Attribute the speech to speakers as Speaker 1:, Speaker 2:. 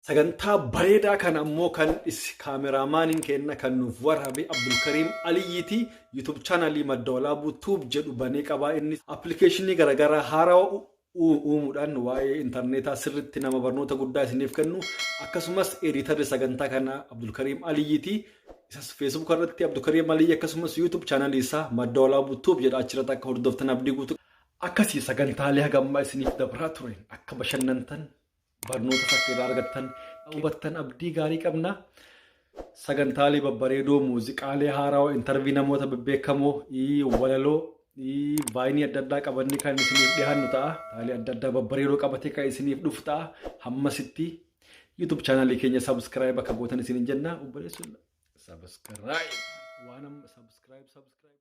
Speaker 1: Sagantaa bareedaa kana ammoo kan kaameraamaaniin kenna kan nuuf waraabe Abdulkariim Aliyyiiti. YouTube chaanalii Madda Walaabuu Tube jedhu banee qabaa. Inni appilikeeshinii garaagaraa haarawaa uumuudhaan waa'ee intarneetaa sirriitti nama barnoota guddaa isiniif kennu, akkasumas ediitarri sagantaa kanaa Abdulkariim Aliyyiiti. Isas Facebook irratti Abdulkariim Aliyyi, akkasumas YouTube chaanalii isaa Madda Walaabuu Tube jedha, achirratti akka hordoftan abdii guutuu. Akkasii sagantaalee hagammaa isiniif dabraa ture akka bashannantan, barnoota akka irraa argattan, hubattan abdii gaarii qabna. Sagantaalee babbareedoo, muuziqaalee haarawaa, intarvii namoota bebbeekamoo, walaloo, vaayinii adda addaa qabannee kan isiniif dhiyaannu ta'a. Taalee adda addaa babbareedoo qabatee kan isiniif dhufu ta'a. Hammasitti YouTube chaanalii keenya subscribe akka gootan isiniin jenna. Obboleessu, subscribe waan amma subscribe subscribe.